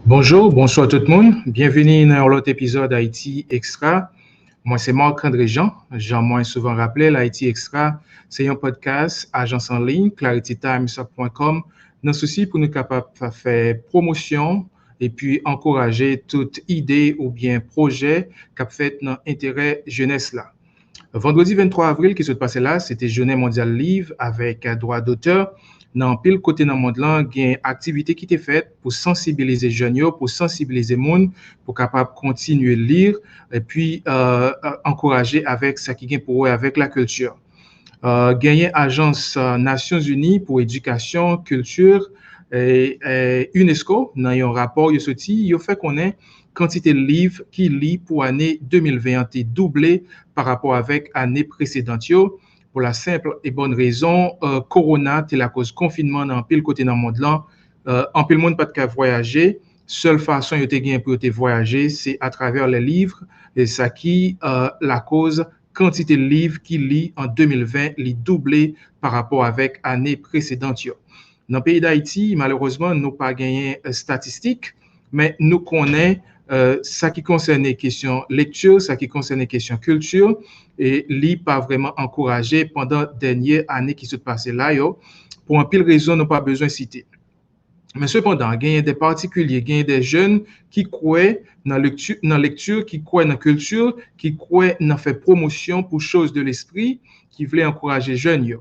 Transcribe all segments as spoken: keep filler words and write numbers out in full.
Bonjou, bonswa tout moun. Byenvini nan yon lòt epizòd Ayiti Extra. Mwen se Marc André Jean. Jan mwen souvan raple l, Ayiti Extra se yon podcast ajans an liy clarity times point com nan sousi pou nou kapab fè pwomosyon epi ankouraje tout ide oubyen pwojè k ap fèt nan enterè jenès la. Vandredi venntwa avril ki sot pase la, se te jounen mondyal liv avèk dwa dotè. Nan anpil kote nan mond lan, gen aktivite ki te fèt pou sansibilize jèn yo, pou sansibilize moun, pou kapab kontinye li, epi euh, ankouraje avèk sa ki gen pou wè avèk lakilti. Euh, genyen ajans euh, Nasyonzini pou edikasyon, kilti, e, e, UNESCO, nan yon rapò yo soti, yo fè konnen kantite liv ki li pou ane de mil ven an te double pa rapò avèk ane presedan yo. Pou la senp e bòn rezon, euh, kowona te lakoz konfinman nan anpil kote nan mond lan. Euh, anpil moun pa t ka vwayaje. Sèl fason yo te gen pou yo te vwayaje, se atravè lè liv. E sa ki euh, lakoz kantite liv ki li an de mil ven, li double pa rapò avèk ane presedan yo. Nan peyi Dayiti, malerezman, nou pa genyen euh, estatistik, men nou konnen euh, sa ki konsène kesyon lekti, sa ki konsène kesyon kilti, e li pa vrèman ankouraje pandan dènye ane ki sot pase la yo, pou anpil rezon nou pa bezwen site. Men sepandan, genyen de patikilye, genyen de jèn ki kwè nan lekti, nan lekti, ki kwè nan kilti, ki kwè nan fè pwomosyon pou choz de lespri, ki vle ankouraje jèn yo.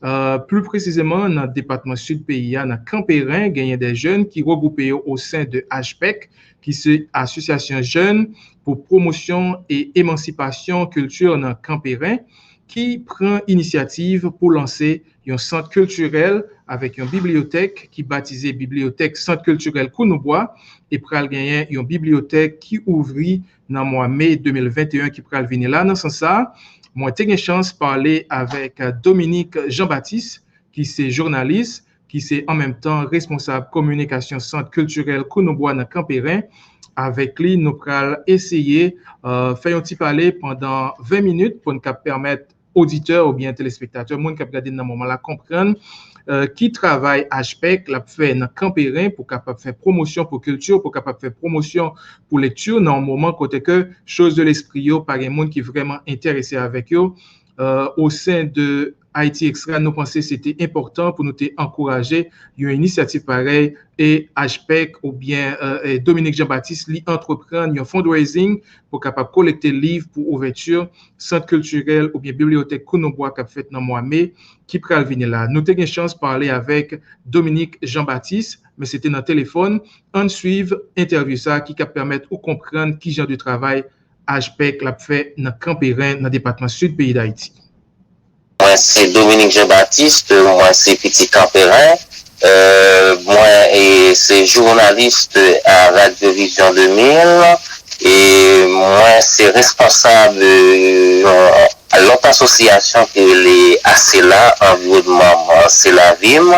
Euh, pli presizeman, nan depatman sid peyi a, nan Kanperen, genyen de jèn ki regwoupe yo o sen de AJPEC, ki se Asosyasyon Jèn pou Pwomosyon e Emansipasyon Kilti nan Kanperen, ki pran inisyativ pou lanse yon sant kiltirèl avèk yon bibliyotèk ki batize Bibliyotèk Sant Kiltirèl Kounoubwa e pral genyen yon bibliyotèk ki ouvri nan mwa me de mil venteyen ki pral vini la. Nan sans sa, mwen te gen chans pale avèk Dominique Jean-Baptiste, ki se jounalis, ki se an menm tan responsab kominikasyon Sant Kiltirèl Kounoubwa nan Kanperen. Avèk li, nou pral eseye euh, fè yon ti pale pandan ven minit pou n kab pèmèt oditè oubyen telespektatè, moun k ap gade n nan moman la, konprann euh, ki travay AJPEC l ap fè nan Kanperen pou kapab fè pwomosyon pou kilti, pou kapab fè pwomosyon pou lekti nan yon moman kote ke choz de lespri yo pa gen moun ki vrèman enterese avèk yo. Euh, o sen de Ayiti Extra, nou panse se te enpòtan pou nou te ankouraje yon inisyativ parèy e AJPEC oubyen euh, Dominique Jean-Baptiste li antreprann yon fundraising pou kapab kolekte liv pou ouvèti sant kiltirèl oubyen bibliyotèk Kounoubwa k ap fèt nan mwa me ki pral vini la. Nou te gen chans pale avèk Dominique Jean-Baptiste, men se te nan telefòn. Ann swiv entèvyou sa a ki k ap pèmèt ou konprann ki jan de travay AJPEC l ap fè nan Kanperen, nan depatman sid peyi Dayiti. Mwen se Dominique Jean-Baptiste, mwen se pitit Kanperen. Euh, mwen e se jounalis a Radyo Vizyon de mil e mwen se responsab euh, yon lòt asosyasyon ki rele ASELA, Anviwònman Mwen Se Lavi M.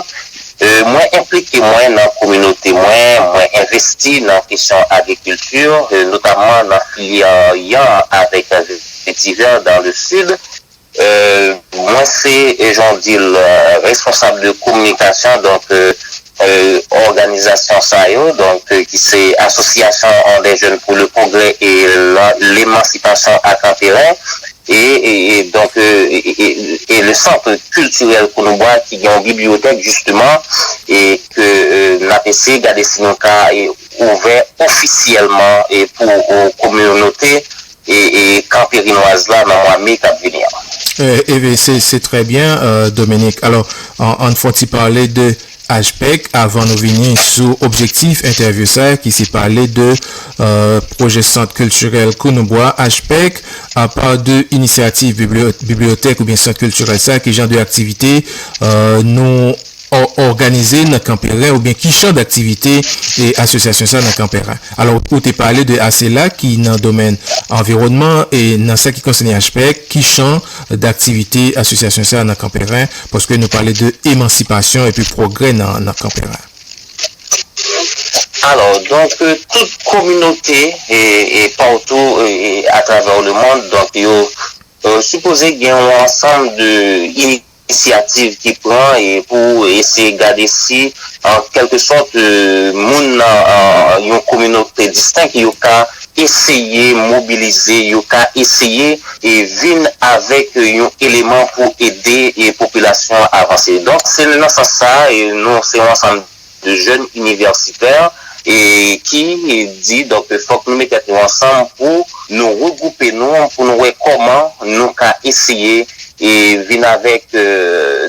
Euh, mwen enplike mwen nan kominote mwen, mwen envesti nan kesyon agrikilti, euh, notamman nan filyè yan avèk vetivè dans le sud. Euh, mwen se, jan w di l, responsab de kominikasyon, donk, euh, euh, òganizasyon sa yo, donk, euh, ki se Association des Jeunes pour le Progrès et la- l'Émancipation à Kanperen, e, e, e donk, euh, e, e, e le Centre Culturel Kounoubwa ki gen yon bibliyotèk, jisteman, e ke euh, n ap eseye gade si nou ka e, ouvè ofisyèlman e pou euh, kominote e, e kanperinwaz la nan mwa me k ap vini an. E, e se, se trè byen, euh, Dominique. Alò, an, ann fè yon ti pale de AJPEC avan nou vini sou objektif entèvyou sa a, ki se pale de euh, pwojè Sant Kiltirèl Kounoubwa. AJPEC, apa de inisyativ bibliyo- bibliyotèk oubyen sant kiltirèl sa a, ki jan de aktivite euh, nou ò- òganize nan Kanperen oubyen ki jan daktivite e asosyasyon sa nan Kanperen? Alò, ou te pale de ASELA ki nan domèn anviwònman e nan sa ki konsène AJPEC, ki jan daktivite asosyasyon sa nan Kanperen, paske nou pale de emansipasyon epi pwogrè nan, nan Kanperen. Alò, donk, euh, tout kominote e, e patou e, e atravè le mond, donk, yo euh, sipoze gen yon ansanm de inisyativ ki pran e pou eseye gade si, an kèlke sòt, e, moun nan, an, yon kominote distenk yo ka eseye mobilize, yo ka eseye e vin avèk yon eleman pou ede e popilasyon an avanse. Donk, se nan sans sa, e nou, se yon ansanm de jèn inivèsitè e ki di, donk, fòk nou met tèt nou ansanm pou nou regwoupe nou, pou nou wè kòman nou ka eseye e vin avèk, e,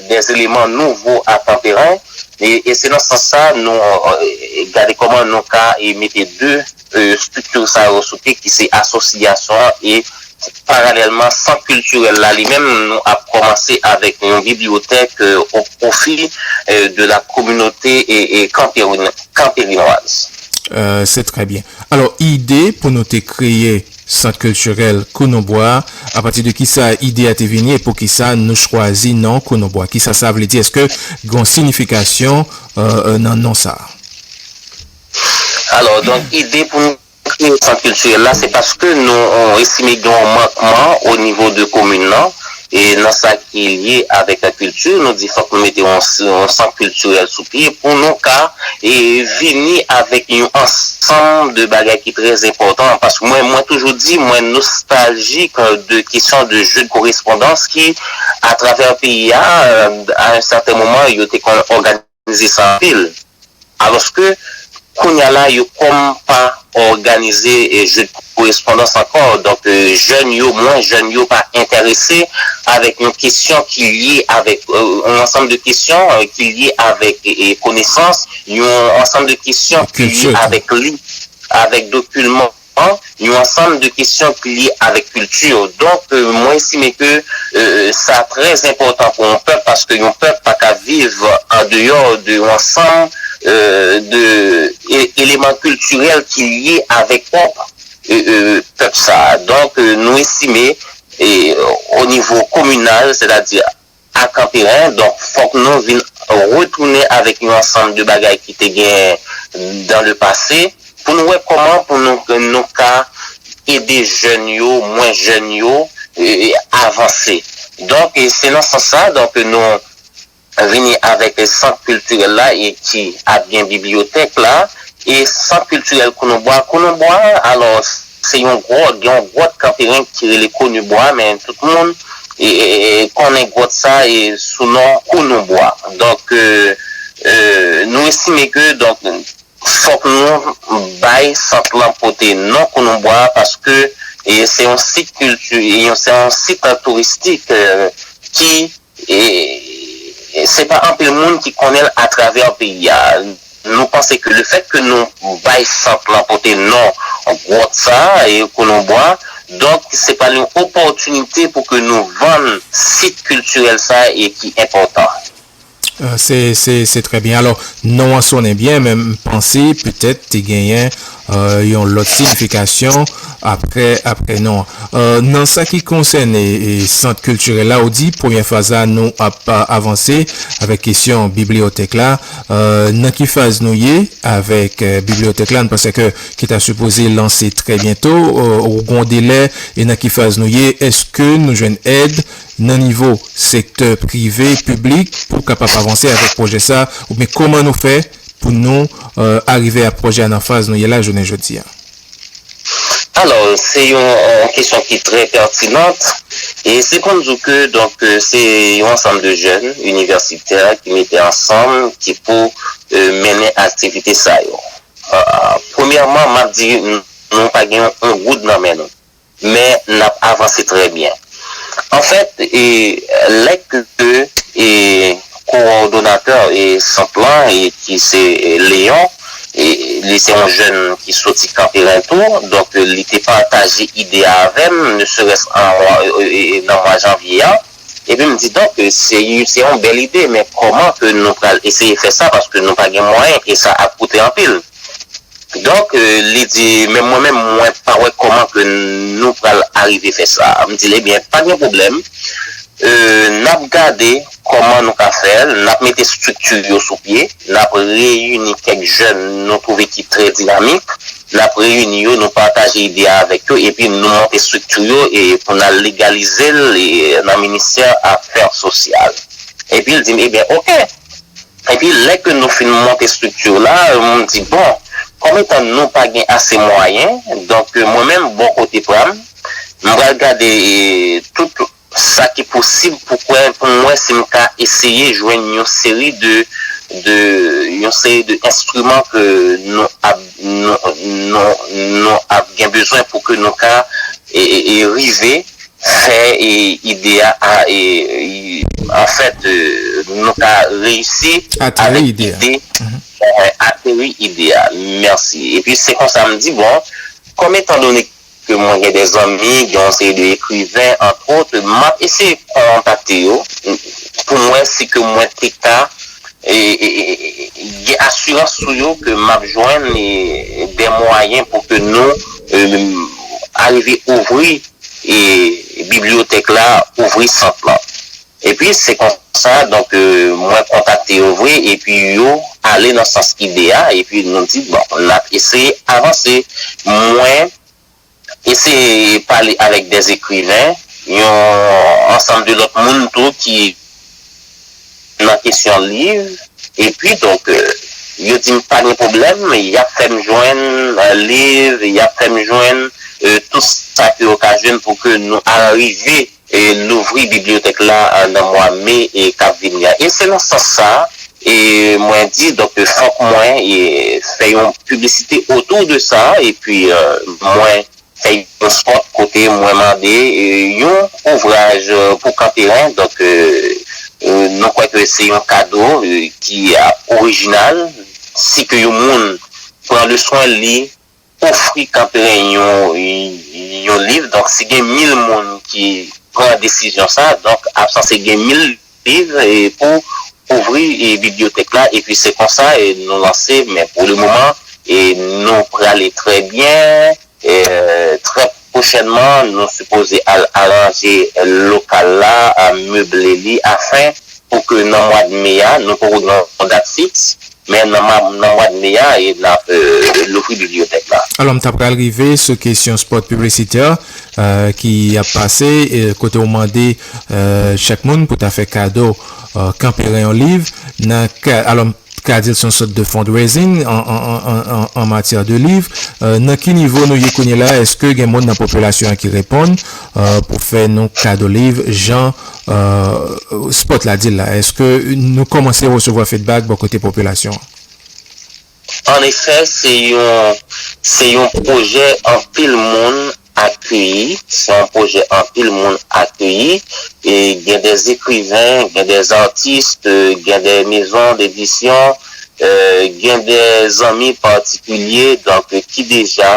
des eleman nouvo a Kanperen. E, e se nan sans sa, nou, e, gade kòman nou ka, e, mete de, e, estrikti sa yo sou pye, ki se asosyasyon an e paralèlman, sant kiltirèl la li menm, nou ap kòmanse avèk yon bibliyotèk, e, o pwofi, e, de la kominote e, e kanperin-, kanperinwaz. Euh, c'est très bien. Alors, ide pou nou te kreye sant kiltirèl Kounonbwa, apati de kisa ide a te vini e poukisa nou chwazi non Kounonbwa? Kisa sa vle di? Èske gen yon siyifikasyon euh, nan non sa? Alò, donk, ide pou nou kreye sant kiltirèl la, se paske nou, nou estime gen yon mankman o nivo de komin nan, e nan sa ki lye avèk kilti, nou di fòk nou mete yon, yon sant kiltirèl sou pye pou nou ka e vini avèk yon ansanm de bagay ki trè enpòtan. Paske mwen, mwen toujou di, mwen nostaljik de kesyon de je de korespondans ki, atravè peyi a, a yon sèten moman, yo te konn òganize sa anpil. Alòske, kounye a la, yo kòm pa òganize e je de korespondans ankò. Donk, e, jèn yo, mwen jèn yo pa enterese avèk yon kesyon ki lye avèk, e, yon ansanm de kesyon, e, ki lye avèk, e, e, konesans, yon ansanm de kesyon ki lye avèk li, avèk dokiman, yon ansanm de kesyon ki lye avèk kilti. Donk, e, mwen estime ke, e, sa trè enpòtan pou yon pèp, paske yon pèp pa ka viv an deyò de yon ansanm, e, de e, eleman kiltirèl ki lye avèk pwòp, e, e, pèp sa a. Donk, e, nou estime, e, o nivo kominal, sètadi a Kanperen, donk, fòk nou vin retounen avèk yon ansanm de bagay ki te gen dans le passé, pou nou wè kòman pou nou, nou ka ede jèn yo, mwen jèn yo, e, e, avanse. Donk, e, se nan sans sa, donk, nou vini avèk sant kiltirèl la e ki ap gen bibliyotèk la. E sant kiltirèl Kounonbwa, Kounonbwa, alò, se yon gwòt, gen yon gwòt Kanperen ki rele Konibwa, men tout moun e, e, e, konnen gwòt sa e sou non Kounonbwa. Donk, e, e, nou estime ke, donk, fòk nou bay sant lan pote non Kounonbwa paske e se yon sit kilti, e se yon sit touristik e, ki e, e se pa anpil moun ki konnen l atravè peyi a. Nou panse ke le fèt ke nou bay sant lan pote non gwòt sa e Kounonbwa, donk se pa yon opòtinite pou ke nou vann sit kiltirèl sa e ki enpòtan. Euh, se, se, se trè byen. Alò, non an sonnen byen, men m panse petèt te genyen euh, yon lòt siyifikasyon apre, apre non an. Euh, nan sa ki konsène e, sant kiltirèl la, ou di premyè faz la nou ap avanse avèk kesyon bibliyotèk la. Euh, nan ki faz nou ye avèk euh, bibliyotèk la? Nou panse ke ki ta sipoze lanse trè byento, euh, ou gon delè, e nan ki faz nou ye? Èske nou jwenn èd nan nivo sektè prive, piblik, pou kapab avanse avèk pwojè sa, oubyen kòman nou fè pou nou euh, arive a pwojè a nan faz nou ye la jounen jodi a? Alò, se yon, yon kesyon ki trè pètinan. E se pou m di w ke, donk, euh, se yon ansanm de jèn inivèsitè ki mete ansanm, ki pou euh, mennen aktivite sa yo. Euh, premyèman, m ap di, n- nou pa gen yon goud nan men nou. Men n ap avanse trè byen. Anfèt, e, lè ke e, kowòdonatè e, sant lan, e, ki se e, Leon, e, li se yon jèn ki soti Kanperen tou, donk e, li te pataje ide a avè m, ne serait-ce en mwa, e, e, nan mwa janvye a. Epi m di, donk, e, se, se yon bèl ide, men kòman ke nou pral eseye fè sa, paske nou pa gen mwayen, e sa ap koute anpil. Donk, e, li di, men mwen menm, mwen pa wè kòman ke nou pral arive fè sa. M di l, ebyen, pa gen pwoblèm. E, n ap gade kòman nou ka fè l, n ap mete estrikti yo sou pye, n ap reyini kèk jèn nou twouve ki trè dinamik, n ap reyini yo, nou pataje ide a avèk yo, epi nou monte estrikti yo e pou n al legalize l e nan ministè afè sosyal. Epi l di m, ebyen, oke. Epi lè ke nou fin monte estrikti la, m di, bon, kòm etan nou pa gen ase mwayen, donk, mwen menm, bò kote pa m, m pral gade, e, tout sa ki posib pou kwè, pou m wè si m ka eseye jwenn yon seri de, de, yon seri de enstriman ke nou ap, nou, nou, nou ap gen bezwen pou ke nou ka, e, e, e rive fè, e, ide a, a, e, e, anfèt, e, nou ka reyisi Ateri avèk ide a. ide, Mhm. e, ateri ide a. Mèsi. Epi se konsa m di, bon, kòm etan done ke mwen gen de zanmi, gen yon seri de ekriven, antwòt, m ap eseye kontakte yo pou m wè si ke mwen te ka, e, e, e, e, gen asirans sou yo ke m ap jwenn, e, de mwayen pou ke nou, e, arive ouvri, e, bibliyotèk la, ouvri sant lan. Epi se konsa, donk, e, mwen kontakte yo vre, epi yo ale nan sans ide a, epi nou di, bon, n ap eseye avanse. Mwen eseye pale avèk de ekriven, yon ansanm de lòt moun tou ki nan kesyon liv, epi donk, e, yo di m pa gen pwoblèm, y ap fè m jwenn, e, liv, y ap fè m jwenn, e, tout sa ke yo ka jwenn pou ke nou arive, e, louvri bibliyotèk la, e, nan mwa me, e, k ap vini a. E se nan sans sa, e mwen di, donk, e, fòk mwen, e, fè yon piblisite otou de sa, epi, e, mwen fè yon spòt kote mwen mande, e, yon ouvraj, e, pou Kanperen. Donk, e, e, nou kwè ke se yon kado, e, ki ap orijinal. Si ke yon moun pran le swen li ofri Kanperen yon, yon liv, donk si gen mil moun ki pran desizyon sa, donk ap sanse gen mil liv, e, pou ouvri, e, bibliyotèk la, epi se konsa, e, nou lanse, men pou le moman, e, nou prale trè byen, e, trè pwochènman, nou sipoze al aranje lokal la, a meble li, afen pou ke nan mwa de me a, nou poko gen yon dat fiks, men nan ma-, nan mwa de me a, e, n ap, e, louvri bibliyotèk la. Alò, m ta pral rive sou kesyon spòt piblisitè, e, ki ap pase, e, kote w mande, e, chak moun pou ta fè kado, e, Kanperen yon liv. Nan ka, alò, m ka di l se yon sòt de fundraising an, an, an, an, an, an matyè de liv. E, nan ki nivo nou ye kounye la? Èske gen moun nan popilasyon an ki reponn, e, pou fè nou kado liv jan, e, spòt la di l la? Èske nou kòmanse resevwa feedback bò kote popilasyon an? An efè, se yon, se yon pwojè anpil moun akeyi, se yon pwojè anpil moun akeyi, e gen de ekriven, gen de atis, gen de mezon dedisyon, e, gen de zanmi patikilye, donk, ki deja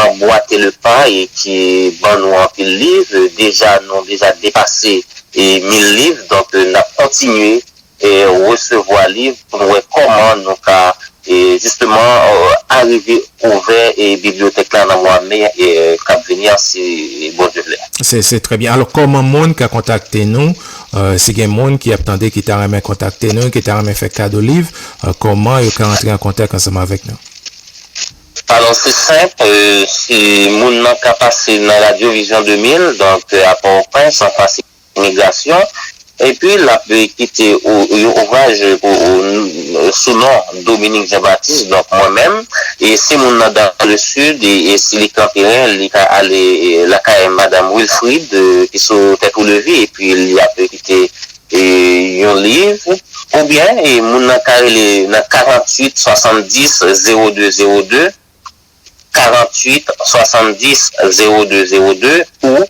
anbwate le pa e ki ban nou anpil liv. Deja, nou deja depase, e, mil liv, donk, e, n ap kontinye, e, resevwa liv pou nou wè kòman nou ka, e, jisteman, e, arive ouvè, e, bibliyotèk la nan mwa me, e, k ap vini an, si Bondye vle. Se, se trè byen. Alò, kòman moun ka kontakte nou, e, si gen moun ki ap tande, ki ta renmen kontakte nou, ki ta renmen fè kado liv, e, kòman yo ka antre an kontak ansanm avèk nou? Alò, se senp, e, si moun nan ka pase nan Radyo Vizyon de mil, donk, e, a Pòtoprens, anfas imigrasyon, epi l ap, e, kite o-, yon ouvraj, e, pou, o, sou non Dominique Jean Baptiste, donk mwen menm, e si moun nan dans le sud, e, e si li Kanperen, li ka ale, e, lakay madanm Wilfrid, e, ki sou Tèt ou Leve, epi li ap kite, e, yon liv, oubyen, e, moun nan ka rele nan karanntuit swasanndis zewo de zewo de, karanntuit swasanndis zewo de zewo de ou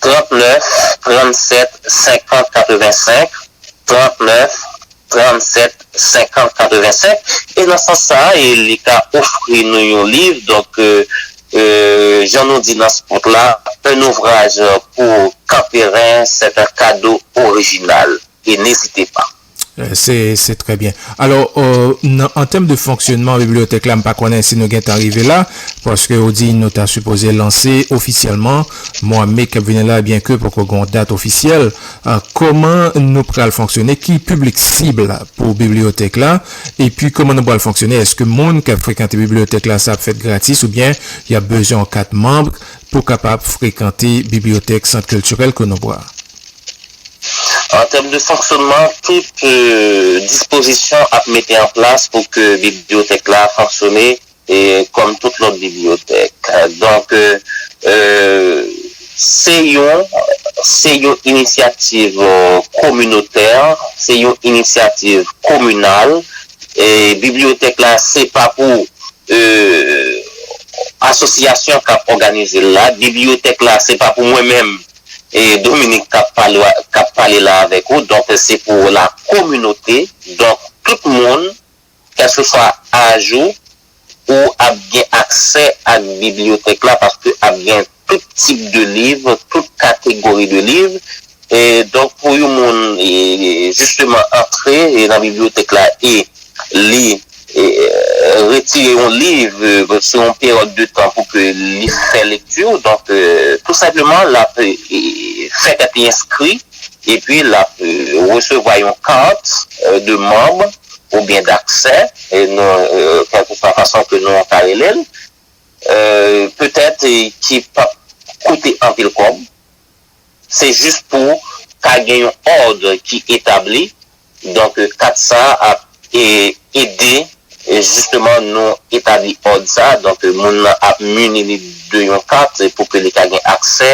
trannèf trannsèt senkant katrevensenk, trannèf trannsèt senkant katrevensenk. E nan sans sa a, e li ka ofri nou yon liv, donk, e, e, jan nou di nan spot la, un ouvrage pour Kanperen, c'est un cadeau original. E n'hésitez pas. E, se, se trè byen. Alò, e, nan, an tèm de fonksyonman bibliyotèk la, m pa konnen si nou gentan rive la, paske ou di nou ta sipoze lanse ofisyèlman mwa me k ap vini la, byenke poko gen yon dat ofisyèl. E, kòman nou pral fonksyone? Ki piblik sib pou bibliyotèk la? Epi, kòman nou pral fonksyone? Èske moun k ap frekante bibliyotèk la, sa ap fèt gratis, oubyen y ap bezwen yon kat manm pou kapab frekante bibliyotèk Sant Kiltirèl Konobwa? An tèm de fonksyonman, tout, euh, dispozisyon ap mete an plas pou ke bibliyotèk la fonksyone e kòm tout lòt bibliyotèk. Donk, euh, euh, se yon, se yon inisyativ, euh, kominotè, se yon inisyativ kominal, e bibliyotèk la, se pa pou, euh, asosyasyon k ap òganize l la, bibliyotèk la, se pa pou mwen menm, e Dominique k ap pale, k ap pale la avèk ou, donk se pou la kominote, donk tout moun, kèlkeswa aj ou, ou ap gen aksè ak bibliyotèk la, paske ap gen tout tip de liv, tout kategori de liv. E donk, pou yon moun, e, jisteman antre, e, nan bibliyotèk la e li, e, retire yon liv, e, sou yon peryòd de tan pou ke li fè lekti, donk, e, tou senpleman, l ap, e, fè tèt li enskri, epi l ap, e, resevwa yon kat, e, de manm oubyen d'aksè, e nou, e, kèlkeswa fason ke nou ka rele l, e, petèt, e, ki p ap koute anpil kòb. Se jis pou ka gen yon òd ki etabli. Donk, e, kat sa ap, e, ede, e, jisteman nou etabli òd sa. Donk, e, moun nan ap mini li de yon kat, e, pou ke li ka gen aksè,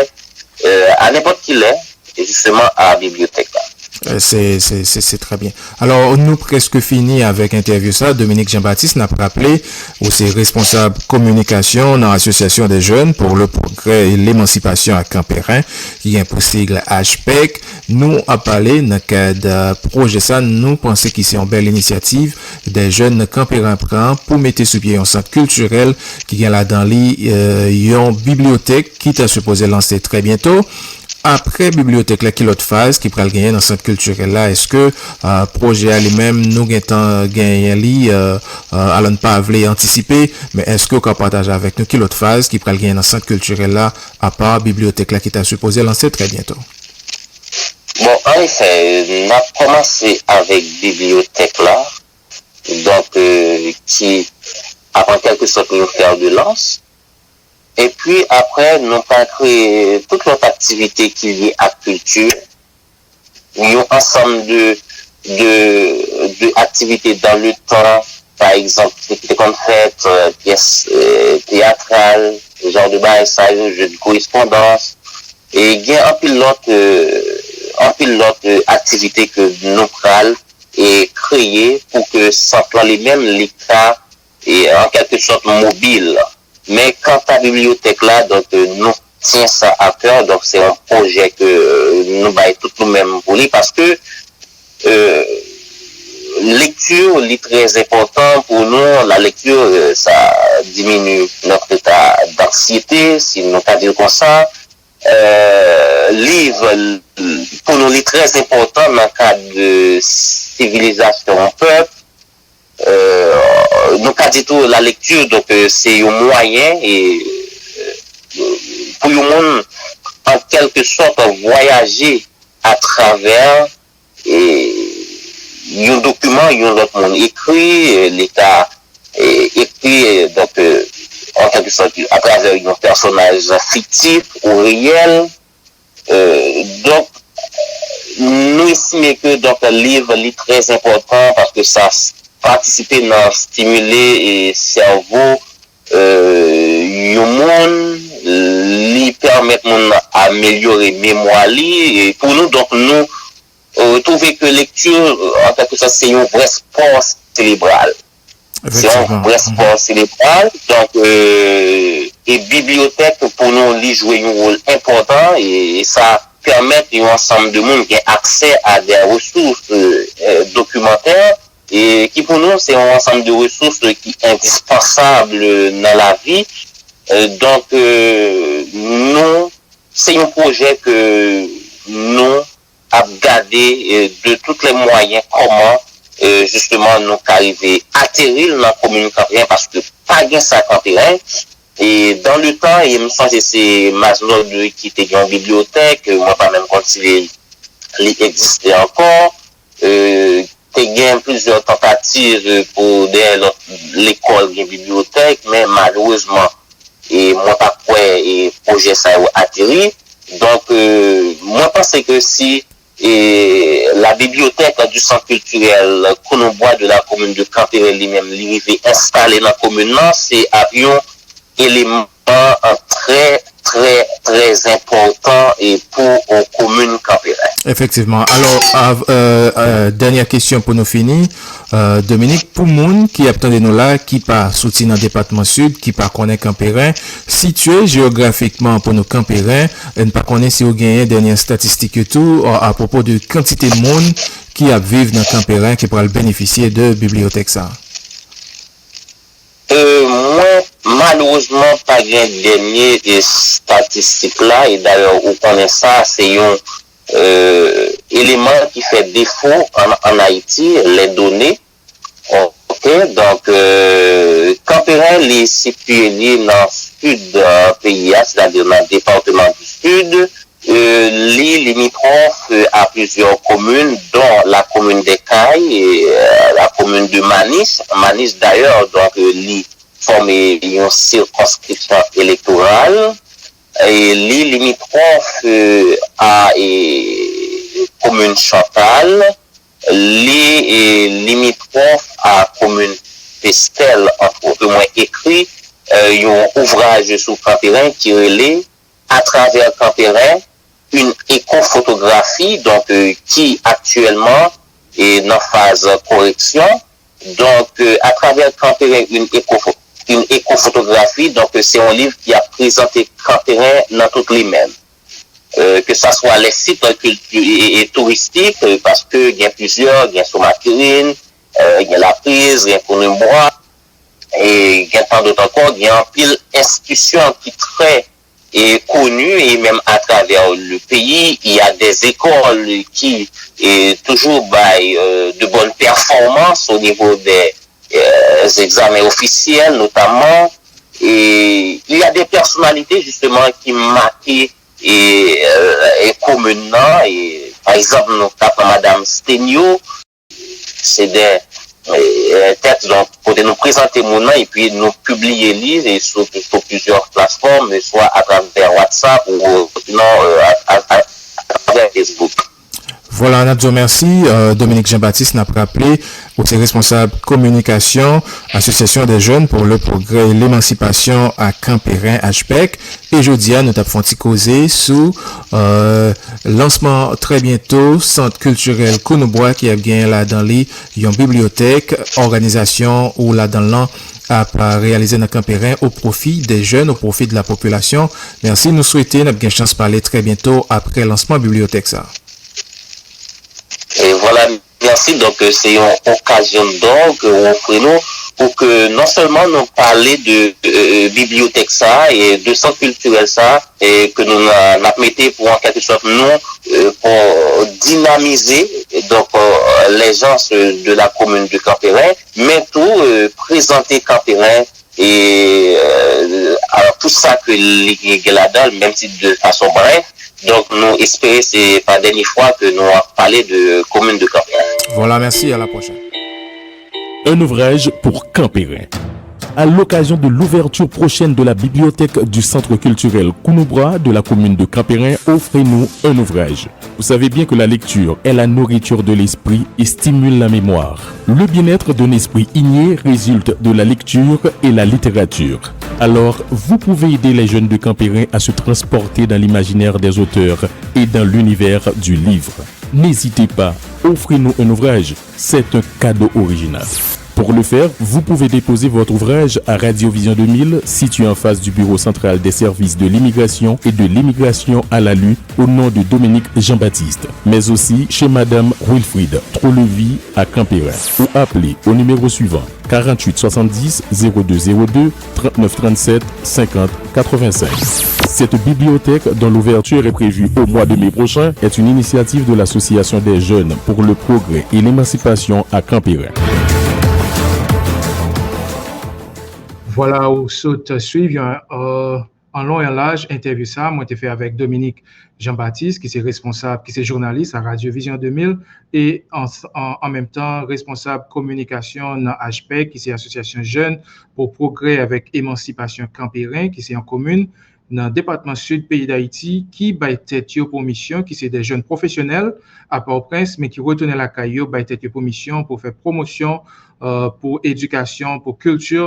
e, a nenpòt ki lè, e, jisteman a bibliyotèk la. Euh, Se, se, se, se trè byen. Alò, nou prèske fini avèk entèvyou sa. Dominique Jean-Baptiste, n ap raple, ou se responsab kominikasyon nan Association des Jeunes pour le Progrès et l'Émancipation à Camp-Perrin, ki gen pou sigle AJPEC. Nou ap pale nan kad, euh, pwojè sa, nou panse ki se yon bèl inisyativ dè jèn nan Camp-Perrin pran pou mete sou pye yon sant kiltirèl ki gen ladan li, euh, yon bibliyotèk ki ta sipoze lanse trè byento. Apre bibliyotèk la, ki lòt faz ki pral genyen nan sant kiltirèl la? Èske, euh, pwojè a li menm, nou gentan genyen li, euh, euh, alò n pa vle antisipe, men èske w ka pataje avèk nou ki lòt faz ki pral genyen nan sant kiltirèl la, apa bibliyotèk la ki ta sipoze lanse trè byento? Bon, an efè, n ap kòmanse avèk bibliyotèk la, donk, euh, ki ap an kèlke sòt yon fè de lans. Epi apre, nou pral kreye tout lòt aktivite ki lye ak kilti, yon ansanm de, de, de aktivite dans le temps, pa egzanp, ki te konn fèt, euh, pyès, euh, teyatral, jan de bagay sa yo, jeu de correspondance. E gen anpil lòt, euh, anpil lòt, euh, aktivite ke nou pral, e, kreye pou ke sant lan li menm, li ka, e, an kèlke sòt mobil. Men kanta bibliyotèk la, donk, euh, nou tyen sa a kè, donk se yon pwojè ke, euh, nou bay tout nou menm pou li, paske, euh, lekti, li trè enpòtan pou nou. La lecture, euh, ça diminue notre état d'anxiété, si nou ka di l konsa. Euh, liv, pou nou, li trè enpòtan nan kad de sivilizasyon yon pèp. Euh, nou ka di tou, la lecture, donk, euh, se yon mwayen e, euh, pou yon moun, an kèlke sòt, vwayaje atravè, e, yon dokiman yon lòt moun ekri, e, li ka, e, ekri, e, donk, e, an kèlke sòt, atravè yon pèsonaj fiktif ou reyèl. Euh, donk, nou estime ke, donk, liv, li trè enpòtan paske sa s-, patisipe nan stimile, e, sèvo, euh, yon moun, li pèmèt moun nan amelyore memwa li. E pou nou, donk, nou, euh, twouve ke lekti, euh, an kèlke sòt, se yon vrè spò selebral. Se yon vrè spò selebral. Donk, euh, e bibliyotèk pou nou, li jwe yon wòl enpòtan e, e sa pèmèt yon ansanm de moun gen aksè a de resous, euh, euh, dokimantè e ki pou nou, se yon ansanm de resous ki endispansab nan lavi. Euh, donk, euh, nou, se yon pwojè ke nou ap gade, euh, de tout lè mwayen kòman, euh, jisteman nou ka rive ateri l nan komin Kanperen paske pa gen sa Kanperen. E dans le temps, e m sonje se Mazenod ki te gen yon bibliyotèk, euh, mwen pa menm konn si li, li egziste ankò. Euh, te gen plizyè tantativ, euh, pou dèyè lòt lekòl gen bibliyotèk, men malerezman, e mwen pa kwè e pwojè sa yo ateri. Donk, euh, mwen panse ke si e la bibliothèque du Centre Culturel Cournobois de la commune de Camp-Perrin li menm, li rive enstale nan komin nan, se ap yon eleman trè, trè, trè enpòtan e pou komin Kanperen. Efektivman. Alò, dènyè kesyon pou nou fini, Dominique, pou moun ki ap tande nou la, ki pa soti nan depatman Sid, ki pa konnen Kanperen, sitye jeyografikman pou nou Kanperen, n pa konnen si ou genyen dènyè estatistik yo tou apwopo de kantite moun ki ap viv nan Kanperen ki pral benefisye de bibliyotèk sa a. Mwen, malerezman, pa gen dènye estatistik la, e dayè ou konnen sa, se yon eleman ki fè defo ann Ayiti, lè done. Ok, donk, Kanperen, li sitiye li nan sid peyi a, sètadi nan depatman di Sid. Li limitwòf a plizyè komin, don la komin dè Kay, la komin de Manis. Manis, dayè, donk, li fòme yon sikonskripsyon elektoral. Li limitwòf a komin Chantal. Li limitwòf a komin Pestèl, antwòt. Mwen ekri yon ouvraj sou Kanperen ki rele Atravè Kanperen, une écophotographie, donk, ki aktyèlman nan faz koreksyon. Donk, Atravè Kanperen, une écophotographie, donk, se yon liv ki ap prezante Kanperen nan tout li menm. Ke sa swa les sites touristik, paske gen plizyè, gen Somakirin, gen Lapriz, gen Kounibwa, e gen tan dòt ankò, gen anpil enstitisyon ki trè e koni, e menm atravè le peyi, il y a des écoles ki toujou bay de bonnes performances au niveau des examens officiels, notamment. Et il y a des personnalités, justement, ki make e komin nan. E pa egzanp, nou ka pran Madanm Stenio, se de tèks, donk, kote nou prezante moun nan epi nou pibliye li sou plizyè platfòm, swa atravè WhatsApp ou sinon atravè Facebook. Vwala, n ap di w mèsi. Dominique Jean-Baptiste, n ap raple, ou se responsab kominikasyon Association des Jeunes pour le Progrès et l'Émancipation à Camp-Perrin, AJPEC. E jodi a, nou t ap fè yon ti koze sou lansman trè byento Sant Kiltirèl Kounibwa ki ap genyen ladan li yon bibliyotèk, òganizasyon ou ladan l lan ap reyalize nan Kanperen au profit des jeunes, au profit de la population. Mèsi, nou swete n ap gen chans pale trè byento apre lansman bibliyotèk sa. E vwala, mèsi. Donk, se yon okazyon dò ke w ofri nou pou ke non sèlman nou pale de bibliyotèk sa a e de sant kiltirèl sa a e ke nou n ap mete pou an kèlke sòt nou pou dinamize donk les gens de la commune de Camp-Perrin, men tou prezante Kanperen e alò tout sa ke li gen ladan l, menm si de fason brèf. Donk nou espere se pa dènye fwa ke nou ap pale de komin de Kanperen. Voilà, merci, à la prochaine. Un ouvrage pour Camp-Perrin. À l'occasion de l'ouverture prochaine de la bibliothèque du Centre culturel Kounibwa de la commune de Camp-Perrin, offrez-nous un ouvrage. Vous savez bien que la lecture est la nourriture de l'esprit et stimule la mémoire. Le bien-être d'un esprit igné résulte de la lecture et la littérature. Alors, vous pouvez aider les jeunes de Camp-Perrin à se transporter dans l'imaginaire des auteurs et dans l'univers du livre. N'hésitez pas, offrez-nous un ouvrage, c'est un cadeau original. Pour le faire, vous pouvez déposer votre ouvrage à Radiovision deux mille, situé en face du bureau central des services de l'immigration et de l'immigration à la lue au nom de Dominique Jean-Baptiste, mais aussi chez Madame Wilfrid Trolevy à Camp-Perrin, ou appelez au numéro suivant, quarante-huit soixante-dix zéro deux zéro deux, trente-neuf trente-sept cinquante quatre-vingt-cinq. Cette bibliothèque, dont l'ouverture est prévue au mois de mai prochain, est une initiative de l'Association des jeunes pour le progrès et l'émancipation à Camp-Perrin. Vwala, ou sot swiv yon an lon e an laj entèvyou sa a mwen te fè avèk Dominique Jean-Baptiste, ki se responsab, ki se jounalis a Radyo Vizyon de mil e an menm tan responsab kominikasyon nan AJPEC, ki se Asosyasyon Jèn pou Pwogrè avèk Emansipasyon Kanperen, ki se yon komin nan depatman sid peyi Dayiti ki bay tèt yo pou misyon, ki se de jèn pwofesyonèl a Pòtoprens, men ki retounen lakay yo, bay tèt yo pou misyon pou fè pwomosyon, euh, pou edikasyon, pou kilti.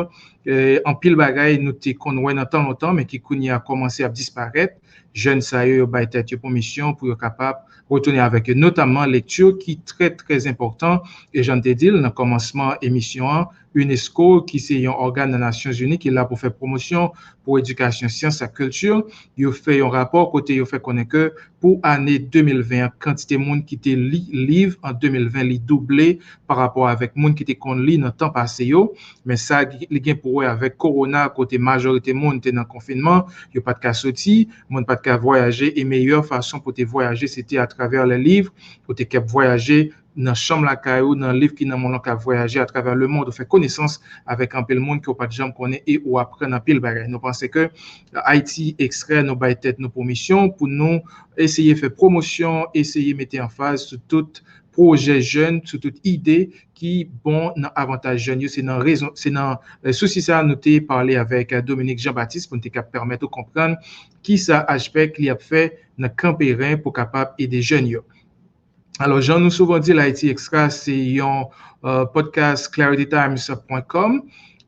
Euh, anpil bagay nou te konn wè nan tan lontan, men ki kounye a kòmanse ap disparèt. Jèn sa yo, yo bay tèt yo pou misyon pou yo kapab retounen avèk yo, notamman lekti ki trè, trè enpòtan. E jan n te di l nan kòmansman emisyon an, unesco, ki se yon ògàn nan Nasyonzini ki la pou fè pwomosyon pou edikasyon, syans ak kilti, yo fè yon rapò kote yo fè konnen ke pou ane de mil ven an, kantite moun ki te li liv an de mil ven, li double pa rapò avèk moun ki te konn li nan tan pase yo. Men sa, li gen pou wè avèk kowona, kote majorite moun te nan konfinman, yo pa t ka soti, moun pa t ka vwayaje, e meyè fason pou te vwayaje, se te atravè lè liv, ou te kab vwayaje nan chanm lakay ou, nan liv ki nan men w lan, k ap vwayaje atravè lemond, ou fè konesans avèk anpil moun ke w pa t janm konnen e ou aprann anpil bagay. Nou panse ke Haiti Extra, nou bay tèt nou pou misyon pou nou eseye fè pwomosyon, eseye mete anfaz sou tout pwojè jèn, sou tout ide ki bon nan avantaj jèn yo. Se nan rezon, se nan, euh, sousi sa a nou te pale avèk, euh, Dominique Jean-Baptiste pou n te kab pèmèt ou konprann kisa HPEC li ap fè nan Kanperen pou kapab ede jèn yo. Alò, jan nou souvan di l, Haiti Extra se yon, euh, podcast clarity times point com.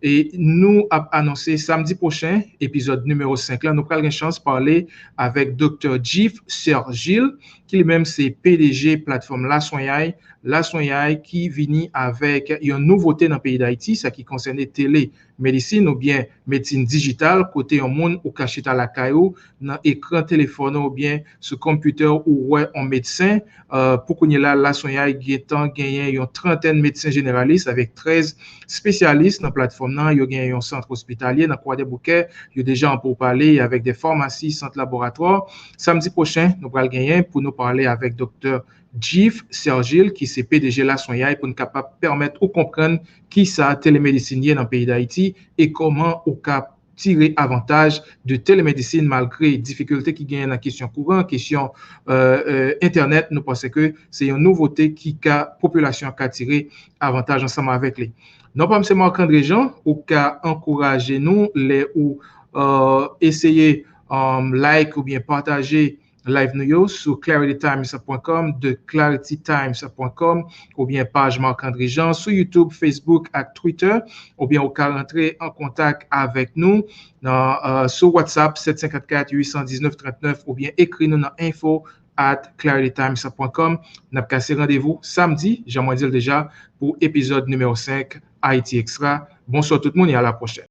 E nou ap anonse samdi pwochen, epizòd nimewo senk la, nou pral gen chans pale avèk Doktè Jeff Sergil, ki li menm se P D G platfòm Laswenyay, Laswenyay ki vini avèk yon nouvote nan peyi Dayiti, sa ki konsène telemedisin oubyen medsin dijital, kote yon moun ou ka chita lakay ou, nan ekran telefòn ou oubyen sou konpitè ou wè yon medsen. Euh, pou kounye la, Laswenyay gentan genyen yon trantèn medsen jeneralis avèk trèz espesyalis nan platfòm nan. Yo genyen yon sant ospitalye nan Kwadèboukè. Yo deja an poupale avèk de famasi, sant laboratwa. Samdi pwochen, nou pral genyen pou nou pale avèk Doktè Jeff Sergil, ki se P D G Laswenyay, pou n kapab pèmèt ou konprann kisa telemedisin ye nan peyi Dayiti e kòman ou ka tire avantaj de telemedisin malgre difikilte ki genyen nan kesyon kouran, kesyon, euh, euh, entènèt. Nou panse ke se yon nouvote ki ka, popilasyon an ka tire avantaj ansanm avèk li. Non pa m se Marc André Jean, ou ka ankouraje nou lè ou, euh, eseye, euh, like oubyen pataje live nou yo sou clarity times point com, the clarity times point com, oubyen paj Marc André Jean sou YouTube, Facebook ak Twitter, oubyen ou ka rantre an kontak avèk nou nan, euh, sou WhatsApp sèt senk kat kat, uit san diznèf, trant nèf, oubyen ekri nou nan info at clarity times point com. N ap kase randevou samdi, jan mwen di l deja, pou epizòd nimewo senk Haiti Extra. Bonswa tout moun e a la pwochèn.